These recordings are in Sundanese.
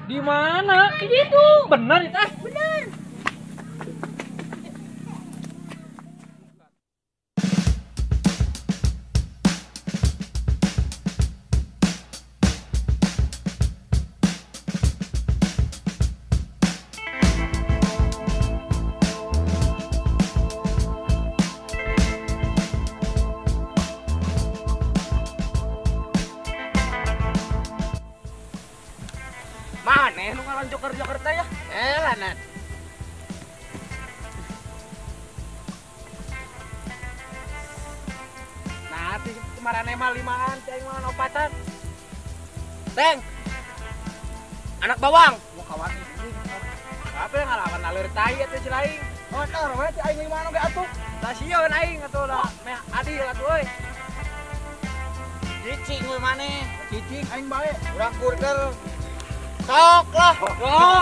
Di mana? Di situ. Benar itu? Benar. Mana nu ngaran joker-joker teh ya? Eh, lanan. Nah, ti kemarin mah limaan, ti aing mah opatan. Teng. Anak bawang. Wah, kawan ini. Apa yang ngalaman alur tai atuh si lain. Oh, tah we ti aing limaan oge atuh. Tah sieun aing atuh lah. Meh adil atuh euy. Cicing we maneh. Cicing aing bae. Urang burger. Sok lah. Oh.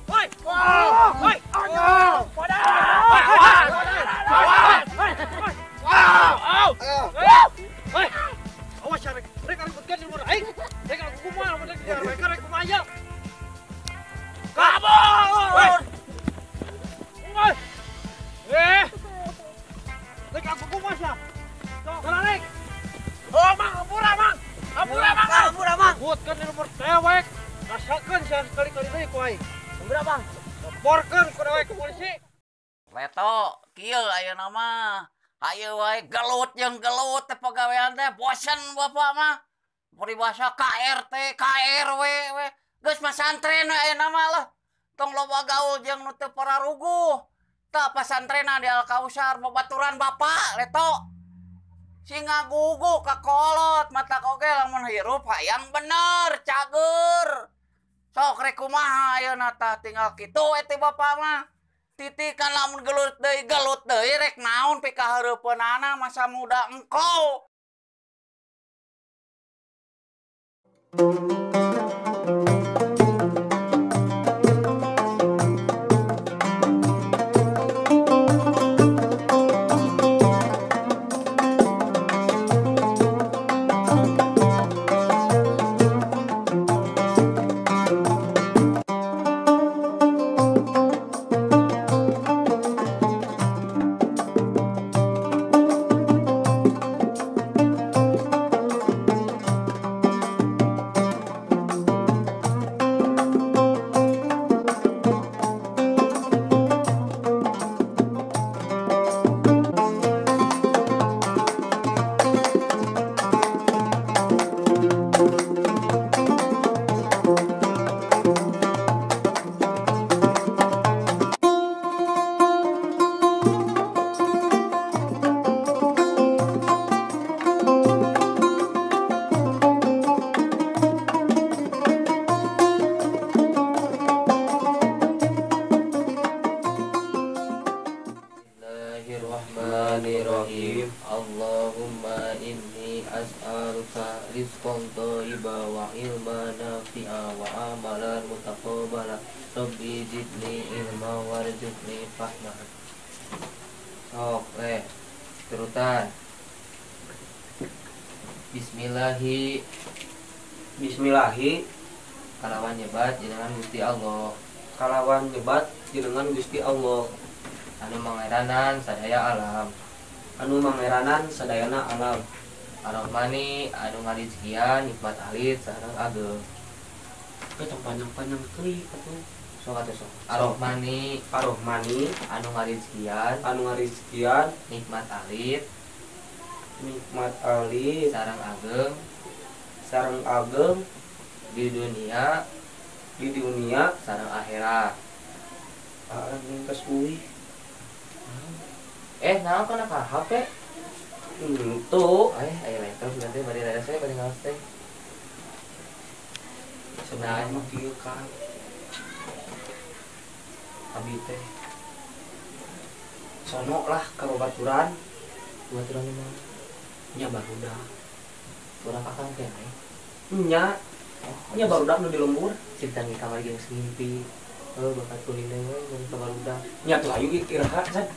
Woi. Woi. Woi. Awas ya rek. Rek ributkeun di luar aing. Rek aku kumaha mun rek rek kumaha ya. Kabur. Woi. Eh. Rek aku kumaha sia. Sok rek. Oh, Mang, ampura, Mang. Ampura, Mang. Ampura, Mang. Ributkeun di luar dewek. Rasakeun sia sekali-kali deui ku aing. Ampura, Bang. Laporkeun ku dewek ke polisi. Leto, kieu ayeuna mah. Ayo wae gelut jeung gelut teh pagawean teh bosen bapak mah. Peribahasa KRT, KRW we. Geus pasantren we ayeuna mah lah. Tong loba gaul jeung nu teu pararuguh. Tah pasantrena di Al Kausar babaturan bapak Leto. Sing ngagugu ka kolot mata oge lamun hirup hayang bener cager. Sok rek kumaha ayeuna tah tinggal kitu we teh bapak mah. Titikan lamun gelut deui rek naon pikahareupeunana masa muda engkau. Bismillahirrahmanirrahim. Allahumma inni as'aluka rizqan thayyiban wa ilman nafi'a wa amalan mutaqabbala. Rabbi zidni ilma warzuqni fahma. Sok turutan. Bismillahi. Bismillahi kalawan nyebat jenengan Gusti Allah. Kalawan nyebat jenengan Gusti Allah. Anu mangeranan sadaya alam. Anu mangeranan sadayana alam. Ar-Rahmani anu ngarizkian nikmat alit sareng ageng. Tong panjang-panjang teuing atuh. Sok atuh sok. Ar-Rahmani, Ar-Rahmani anu ngarizkian, anu ngarizkian nikmat alit, nikmat alit sareng ageng, sareng ageng di dunia, di dunia sareng akhirat. Anjing geus uih. Naon kana ka HP? Henteu. Aya laptop nanti bari rada saya bari ngaos teh. Sebenarnya mah kieu kan. Abi teh sono lah ka babaturan. Babaturan di mana? Nya barudak. Urang akang keneh. Nya. Nya barudak nu di lembur. Cerita di kamar geus ngimpi. Heuh bakat kuliner we jeung ka barudak. Nya tuh ayo iraha San.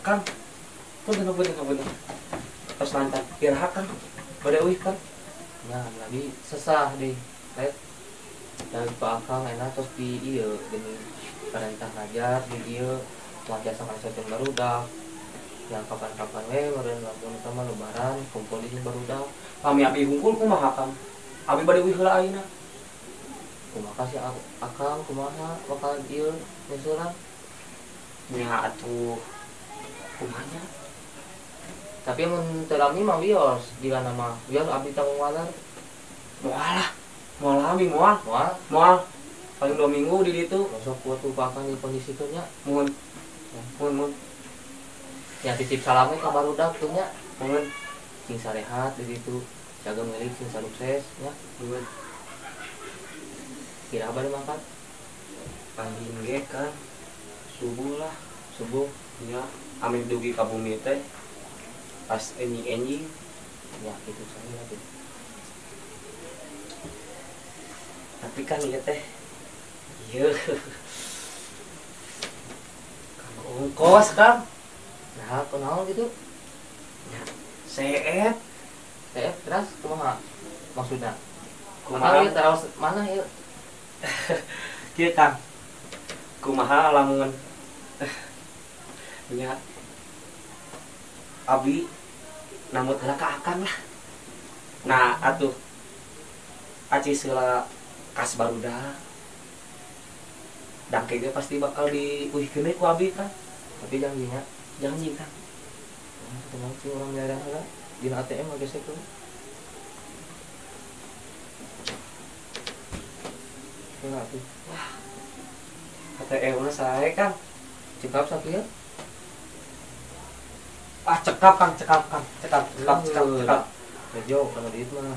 Kang. Punten. Tos lantar iraha Kang. Bade euy Kang. Nah, lagi sesah deh. Rek. Dan Pak Akang enak terus di ieu geuning perintah ngajar di dieu wajah sama jeung barudak. Yang kapan-kapan we meureun lamun eta mah lebaran kumpul di barudak. Pami abi hungkul kumaha Kang? Abi bade euy heula ayeuna. Kumaha sih Akang kumaha bakal ieu nyusulan? Nya atuh kumaha? Tapi mun teu lami mah wios jigana mah. Wios abdi tanggung waler. Moal lah. Moal lami moal. Moal. Moal. Paling 2 minggu di ditu. Masuk kuat tuh Pak Akang di kondisi teh nya. Mun. Mun. Ya titip salamnya ka barudak tuh nya. Mun. Sing sarehat di ditu. Jaga milik sing sukses nya. Mun. Kira bade makan? Pangin ge kan. Subuh lah. Subuh. Nya ame dugi ka bumi teh. Pas enjing-enjing. Ya gitu saya tuh. Tapi kan ieu teh. Ieu. Kang ongkos Kang. Nah, kunaon gitu? Ya, seet. Seet terus kumaha maksudna? Kumaha ieu taraos mana ieu? Kieu Kang. Kumaha lamun nya abi namut heula ka Akang lah. Nah, atuh acis heula kas barudak. Dangke ge pasti bakal diuihkeun ku abi Kang. Tapi janjinya, janji Kang. Tenang sih orang daerah heula dina ATM mah gesek tuh. Heula atuh. Wah. ATM mah sae Kang. Cekap sakieu? Ah cekap Kang, cekap Kang, cekap, cekap, cekap, cekap. Rejo kana duit mah.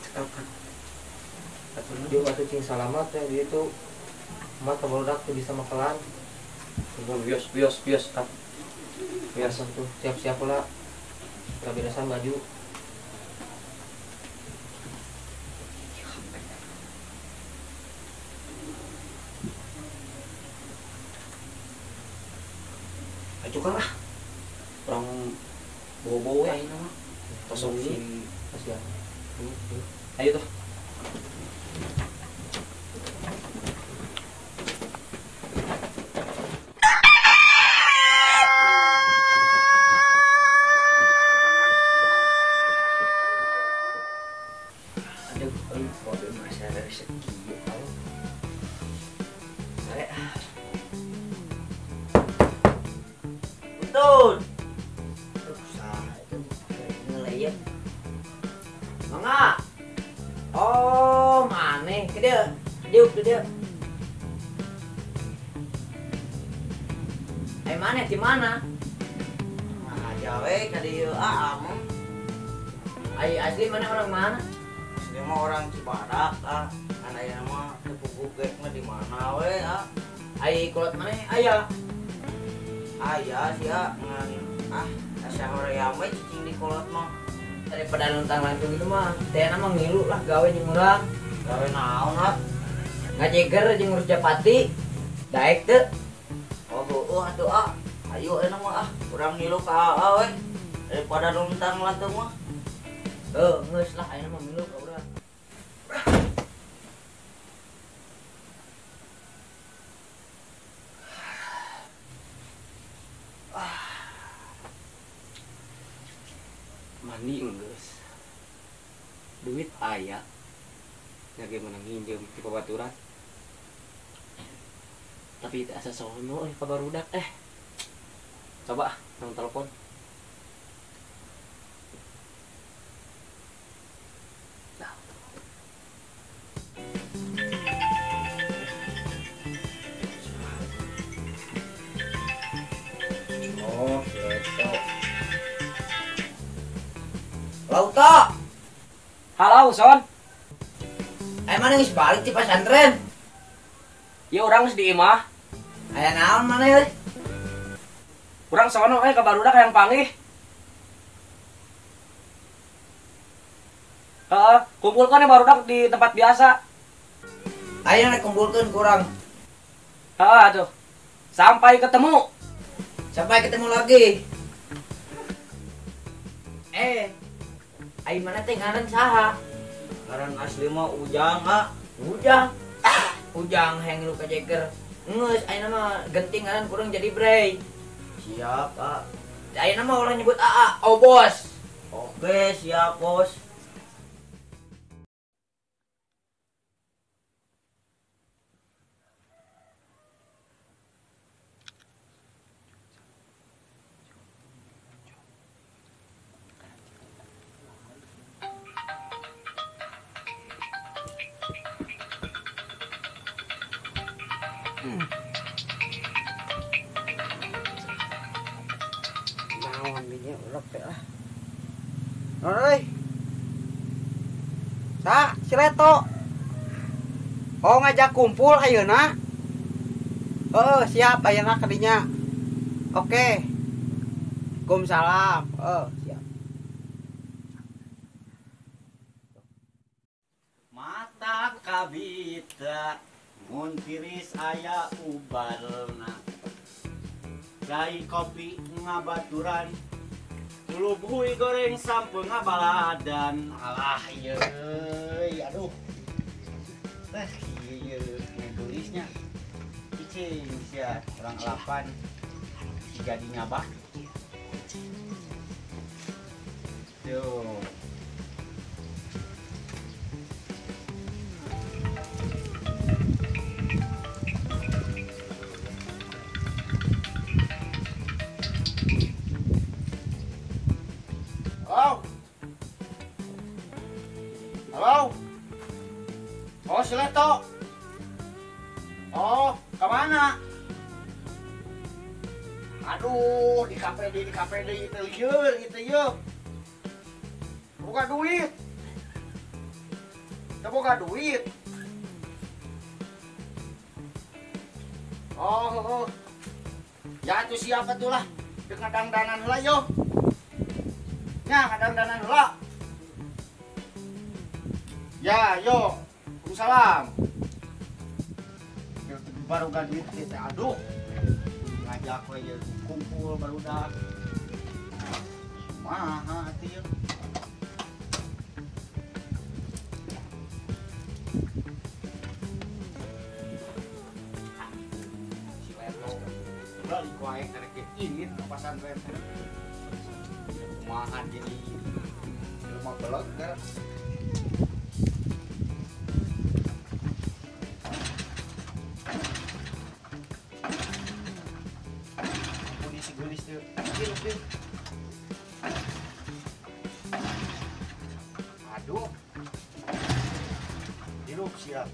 Cekap Kang. Atuh dia atuh cing salamat teh di ditu. Mah ka barudak teu bisa makelan. Bios, bios, bios Kang. Bios tuh siap-siap heula. Kaberesan baju. Ayo Kang ah. Orang bobo we ayeuna mah. Tos sunyi. Kasihan. Ayo tuh. Aduh, euy, kode masih ada rezeki. Sare ah. Betul. Mangga. Oh, maneh ke dieu. Diuk ke dieu. Eh maneh di mana? Nah, jawe ka dieu ah ameng. Ai asli mana orang mana? Asli mah orang Cibadak ah. Kan aya mah teu puguh ge mah di mana we ah. Ai kolot maneh aya. Aya sia ngan ah asa hoream we cicing di kolot mah. Daripada nuntang lantung gitu mah, teh mah ngilu lah gawe jeung urang. Gawe naon ah? Ngajeger jeung ngurus japati. Daek teu. Oh heueuh atuh ah. Ayo enak mah ah, urang ngilu ka aa we. Daripada nuntang lantung mah. Heuh, geus lah ayeuna mah ngilu ka urang. Mandi enggeus. Duit aya. Nya ge meunang nginjem ti babaturan. Tapi teu asa sono euy ka barudak eh. Coba ah nang telepon. Nah. Oh, gitu. Lauta. Halo, Son. Mana geus balik ti pasantren? Ya urang geus di imah. Aya naon maneh euy? Urang sono euy ka barudak hayang panggih. Heeh, kumpulkan ya barudak di tempat biasa. Ayeuna kumpulkeun kurang. Heeh atuh. Sampai ketemu. Sampai ketemu lagi. Ai mana teh ngaran saha? Ngaran asli mah Ujang, ah. Ujang. Ah, Ujang heng lu kajeger. Geus ayeuna mah genting ngaran kurang jadi Bray. Siap, ah. Ayeuna mah orang nyebut AA, oh bos. Oke, siap, bos. Naon dinya ulek teh ah. Euy. Sa, si Leto. Oh, ngajak kumpul ayeuna. Heeh, siap ayeuna ka dinya. Oke. Waalaikumsalam. Heeh, siap. Mata kabita mun tiris aya ubarna. Cai kopi ngabaturan. Tulubuy goreng sampe ngabaladan. Alah ieu, aduh. Teh ieu ngegelisnya. Cicing sia kurang 8 jadi ngabah. Tuh. Halo. Halo. Oh, si Leto. Oh, kemana? Aduh, di KPD, di KPD itu lieur gitu ya. Buka duit. Kita buka duit. Oh, oh. Ya itu siapa tuh lah? Dengan dangdanan lah yo. Ya, kadang-kadang lah. Ya, yo. Waalaikumsalam. Baru gak duit kita aduh. Ngajak we kumpul baru dah. Maha atuh ya. Si Leto balik wae karek ingin ke pasantren. Kumaha jadi rumah beleger. Polisi gelis tuh. Aduh. Hirup siap.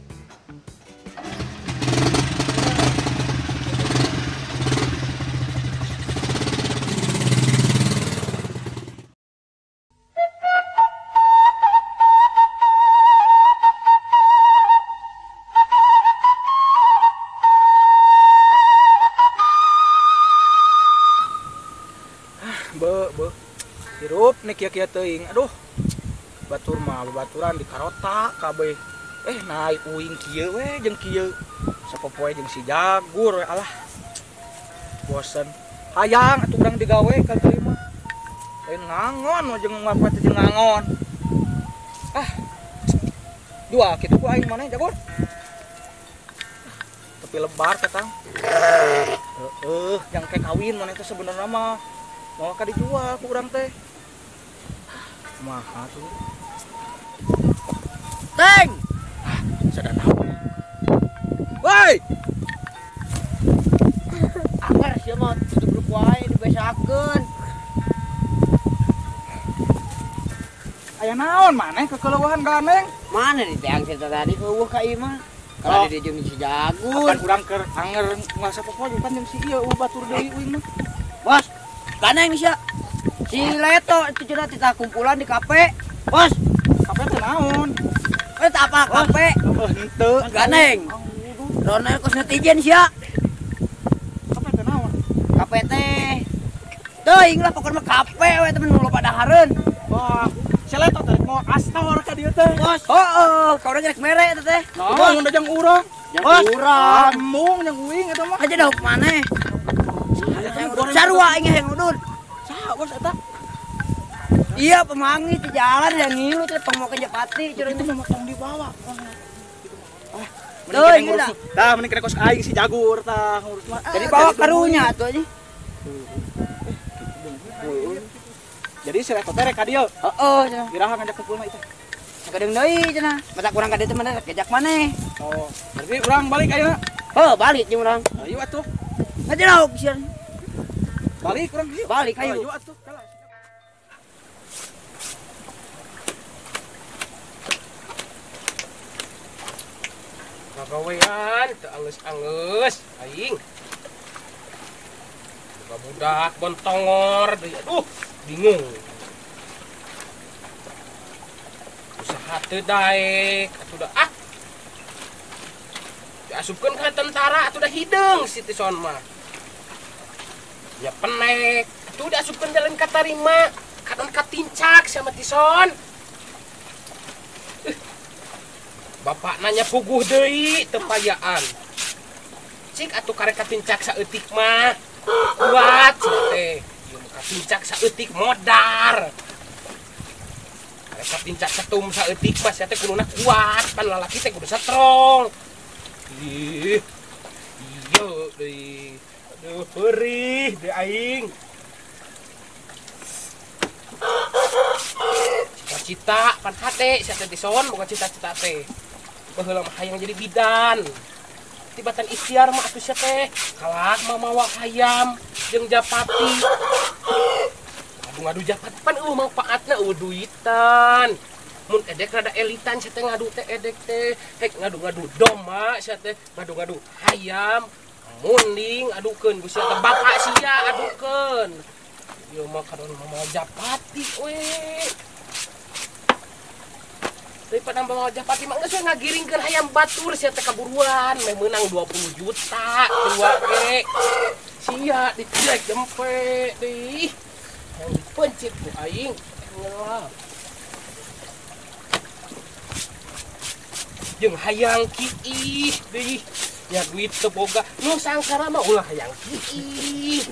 Be, hirup nih kia-kia teuing. Aduh. Batur mah babaturan di karota kabeh. Naik uing kieu we jeung kieu. Sapopoe jeung si Jagur we alah. Bosen. Hayang atuh urang digawe ka teuing mah. Lain ngangon jeung ngapoe teh jeung ngangon. Ah. Dua kitu ku aing maneh Jagur. Tapi lebar ketang. Heeh, yang kayak kawin maneh teh sebenarnya mah. Mau ka dijual ku urang teh. Kumaha tuh. Teng. Ah, sada naon. Woi. Akar sia mah tutup wae dibesakeun. Aya naon maneh kekeleuhan gandeng? Mana di teang cerita tadi eueuh ka ieu mah. Kalau di jeung si Jagur. Apan urang keur anger ngasa popoe pan jeung si ieu eueuh batur deui uing mah. Bos, gandeng sia. Si Leto itu cenah titah kumpulan di kafe. Bos, kafe teh naon? Eh tak apa kafe. Heuh henteu. Gandeng. Rona kos netizen sia. Kafe teh naon? Kafe teh. Teuing lah pokokna mah kafe we temen nu loba dahareun. Wah, Seleto teh mau astor ka dieu teh. Bos. Heeh, ka urang rek mere eta teh. Naon mun jang urang? Jang urang. Embung jang uing eta mah. Aja dauk maneh. Sarua aing hayang udud. Saha bos eta? Iya, pemangi di jalan yang ngilu teh pangmokeun japati curang itu mah tong dibawa. Tuh, ini tah mending kena kos aing si Jagur tah ngurus mah. Jadi bawa karunya atuh anjing. Jadi si Reto teh rek ka dieu. Heeh, cenah. Iraha ngajak kumpul mah itu. Sakedeung deui cenah. Mata kurang ka dieu teh maneh rek ngajak maneh. Oh, berarti urang balik ayeuna. Heuh, balik jeung urang. Ayo atuh. Ngajelok sieun. Balik urang ieu. Balik ayo. Ayo atuh. Pagawean teu angeus-angeus aing. Boga budak bontongor deui aduh bingung. Usaha teu daek atuh da ah. Diasupkeun ka tentara atuh da hideung si Tison mah. Nya penek atuh diasupkeun jalan katarima kadon katincak sama Tison. Bapak nanya puguh deui teu payaan. Cik atuh karek katincak saeutik mah. Kuat cenah teh. Ieu mah katincak saeutik modar. Karek katincak setum saeutik mah sia teh kuduna kuat, pan lalaki teh kudu strong. Ih. Ieu deui. Aduh peurih deui aing. Cita-cita pan hate sia teh Tison boga cita-cita teh. Baheula mah hayang jadi bidan. Tibatan ikhtiar mah atuh sia teh kalak mah mawa hayam jeung japati. Ngadu-ngadu japati pan eueuh manfaatna eueuh duitan. Mun edek rada elitan sia teh ngadu teh edek teh, hek ngadu-ngadu domba sia teh, ngadu-ngadu hayam, munding adukeun ku sia teh bapak sia adukeun. Ieu mah kadon mawa japati we. Daripada bawa japati mah geus we ngagiringkeun hayam batur sia teh kaburuan meh meunang 20 juta dua ge. Sia dicelek jempe deui. Yang dipencit ku aing ngelah. Jeung hayang kiih deui. Ya duit teu boga. Nu sangkara mah ulah hayang kiih.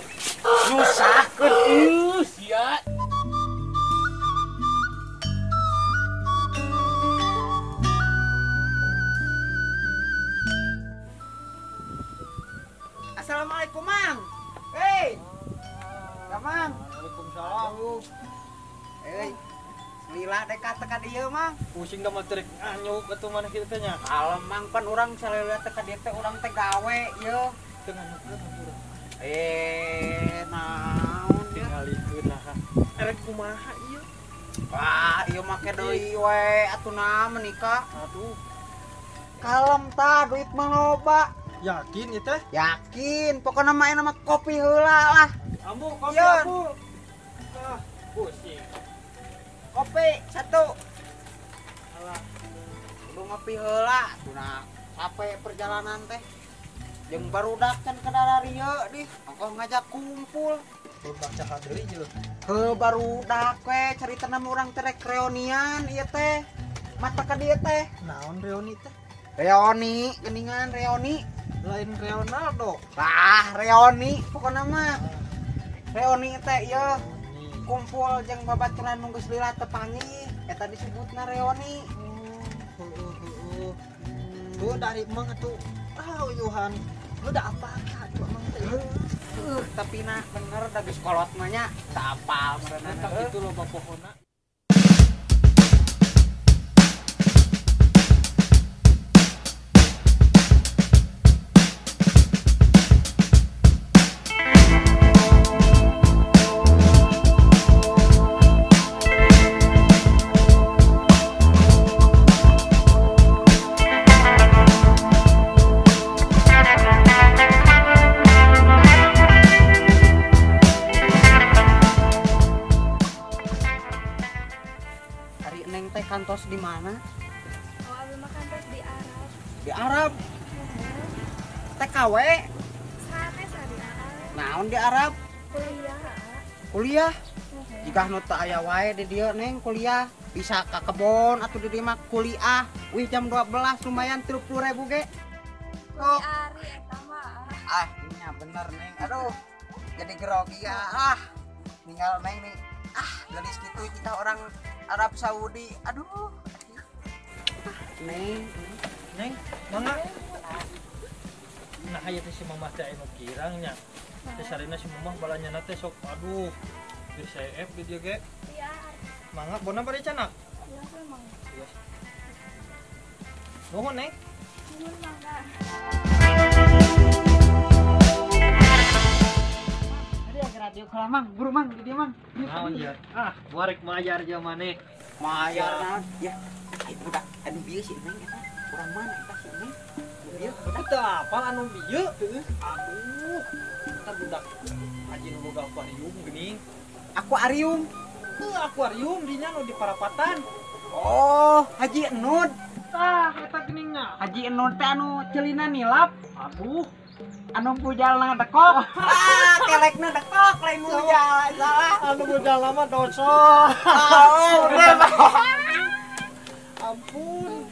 Nyusahkeun sia. Assalamualaikum, Mang. Hei. Mang. Waalaikumsalam. Hei. Lila deka teka dieu, Mang. Pusing da mah trek anyuk atuh maneh kitu teh nya. Kalem, Mang, pan urang salila teka dieu teh urang teh gawe ieu. Teu nganyukkeun urang. Naon ieu? Tingalikeun lah. Erek kumaha ieu? Wah, ieu make deui we atuh na menikah. Aduh. Kalem tah duit mah loba. Yakin ieu teh? Yakin, pokokna mah enak mah kopi heula lah. Ambu, kopi ambu. Ah, pusing. Kopi satu. Alah. Kudu ngopi heula, tuna capek perjalanan teh. Jeung barudak kan ka dararieu dih, ongkoh ngajak kumpul. Barudak caha deui jeung. Heuh barudak we caritana mah urang teh rek reunian ieu teh. Mata ka dieu teh. Naon reuni teh? Reuni, geuningan reuni. Lain Ronaldo. Lah, reuni pokona mah. Reuni teh ieu kumpul jeung babaturan nu geus lila teu panggih, eta disebutna reuni. Heeh. Tuh dari emang atuh. Ah, Yohan. Lu da apa atuh emang teh? Tapi nah bener da geus kolot mah nya, teu apal meureunana. Itu loba pohona. Kantos di mana? Oh, abi mah kantos di Arab. Di Arab? TKW? Sanes ari Arab. Naon di Arab? Kuliah. Kuliah? Jika nu teu aya wae di dieu Neng kuliah. Bisa ke kebon atau di mah kuliah. Wih jam 12 lumayan 30.000 ge. Kuli ari eta mah. Ah, nya bener Neng. Aduh. Jadi grogi ya. Ah. Ninggal Neng nih. Ah, gelis gitu kita orang Arab Saudi. Aduh. Neng, Neng, mangga. Nah, aya teh si mamah teh anu kirang nya. Teh sarina si mamah balanyana teh sok aduh. Geus seep di dieu ge. Iya. Mangga bona bari canak. Iya, mangga. Nuhun, Neng. Nuhun, mangga. Tadi ya radio kalah Mang, buru Mang di dieu Mang. Naon ya? Ah, warek mayar jeung maneh. Mayar naon? Ya. Ai budak anu bieu si Neng eta. Urang mana eta si Neng? Bieu budak teu apal anu bieu. Aduh. Eta budak haji nu boga akuarium geuning. Akuarium? Heuh, akuarium dinya nu di parapatan. Oh, Haji Enud. Tah, eta geuning nya. Haji Enud teh anu celina nilap. Aduh. Anu pujalna dekok. Ah, kelekna dekok lain mujal. Salah. Anu mujal mah dosa. Oh, bener. Ampun.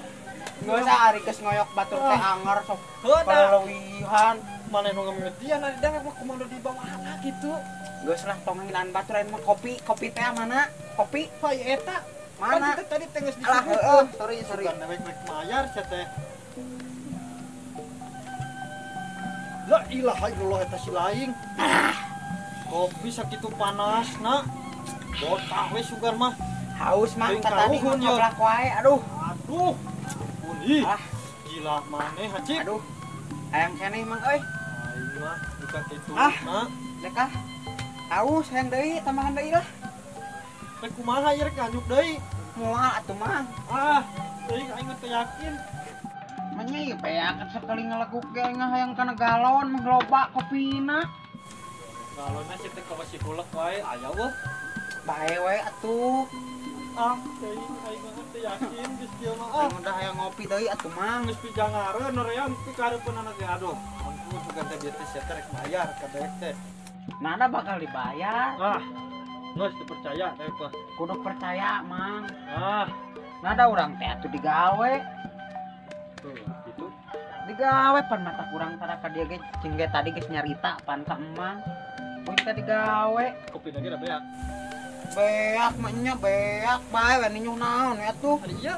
Nggak usah ari geus ngoyok batur teh anger sok. Heuh da. Paleuwihan. Maneh nu ngamimitian ari da mah komando di bawahna kitu. Geus lah tong ngilan batur aing mah kopi, kopi teh mana? Kopi Pai eta. Mana? Kan kita tadi teh geus Alah, disebutkeun. heueuh, sorry, sorry. Sugan dewek rek mayar sia teh. La ilaha illallah eta si laing. Kopi sakitu panasna. Botah we sugar mah. Haus mah Teuing tadi karuhun mah ye. kablak wae, aduh. Aduh. Ampun ih. Alah. Gila maneh hacip. Aduh. Hayang keneh mang euy. Aing mah bukan kitu Ah. na. Dek ah. Haus hayang deui, tambahan deui lah. Rek kumaha ieu rek nganyuk deui? Moal atuh mang. Ah, teuing aing mah teu yakin. Manya ieu beak sekali ngeleguk ge aing hayang kana galon mah loba kopina. Galonna sih teh kawas kulek wae aya weuh. Bae wae atuh. Ah, teuing aing mah teu yakin geus kieu mah ah. Aing udah hayang ngopi deui atuh mang. Geus pijangareun hoream pikareupeun ge aduh. Ampun sugan teh dieu teh sia teh rek mayar ka dewek teh. Nada bakal dibayar. Ah. Geus teu percaya dewek mah. Kudu percaya mang. Ah, Nada urang teh atuh digawe. tuh gitu. Digawe pan mata kurang tara ka dieu ge cing ge tadi geus nyarita pan ka emang. Mun teh digawe. Kopi lagi da beak. Beak mah nya beak bae we ninyuh naon we atuh. Ari ieu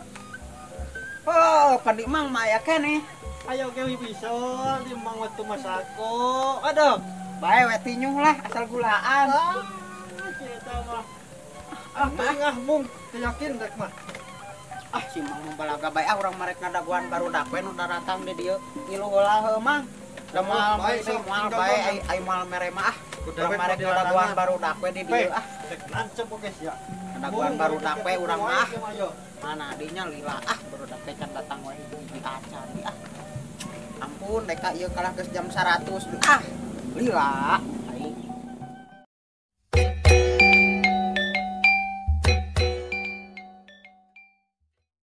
Oh, pan di emang mah aya keneh. ayo ge bisa di mang waktu masako. Aduh. Bae we tinyuh lah asal gulaan. Ah, si eta mah. Ah, teuing ah mung teu yakin rek mah. Ah, si mang nu balaga bae ah urang marek ngadaguan barudak we nu daratang di dieu. Ngilu heula heuh mang. Da moal Bae, bae sok, moal tinggal bae mang. ai ai moal mere mah ah. Kudu Urang dewek marek mah ngadaguan dilarangan. barudak we di dieu ah. Rek nancep oge sia. Ngadaguan barudak we urang mah ah. Ayo. Mana adinya lila ah barudak teh can datang we hiji acan ah. Ampun deka ieu kalah geus jam 100 ah. Lila.